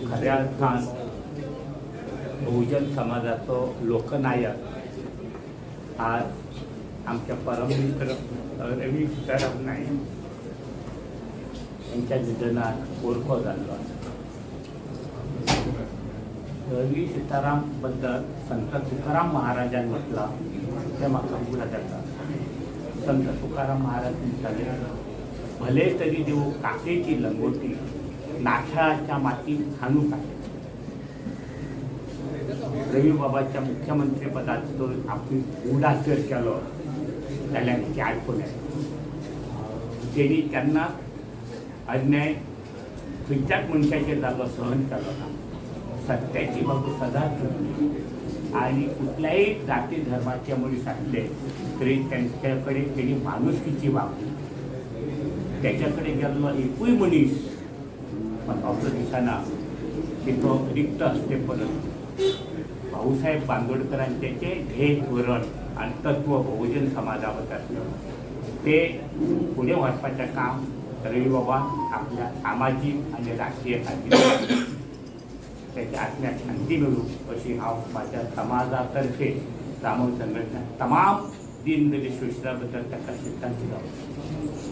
खऱ्या अर्थान बहुजन समाजाचो लोकनायक आज आमच्या परममित्र रवी सीताराम नाईक यांच्या निधनान ओरखो जाल्लो आसा. रवी सीताराम बद्दल संत तुकाराम महाराजान म्हटलां तें म्हाका उगडास येता. संत तुकाराम महाराज म्हणटाले, भले तरी देऊ काकेची लंगोटी, नाथळाच्या मातीत खाणू काय. रवी बाबाच्या मुख्यमंत्रीपदाचो आपली उडास जर केलो जाल्यार ती आयकून येता. तेणी त्यांना अन्याय खंयच्याच मनशाचेर जाल्लो सहन केलो ना. सत्याची बाजू सदांच धरली आनी कुठल्याही जाती धर्माचे मनीस आसले तरी त्यांच्या कडेन तेणी माणुसकीची वागणूक. त्याच्या कडेन गेल्लो एकूय मनीस म्हाका असो दिसना की तो रिक्त हस्ते परत. भाऊसाहेब बांदोडकरांचे जे ध्येय धोरण आनी तत्व बहुजन समाजा बद्दल ते फुडें व्हरपाचें काम रवी बाबान आपल्या सामाजीक आनी राजकीय खातीर त्याच्या आत्म्याक शांती मेळूं अशी हांव म्हाज्या समाजातर्फे रामो संघटना तमाम दीन दलित शोषणा बद्दल ताका श्रद्धांजली वाहता.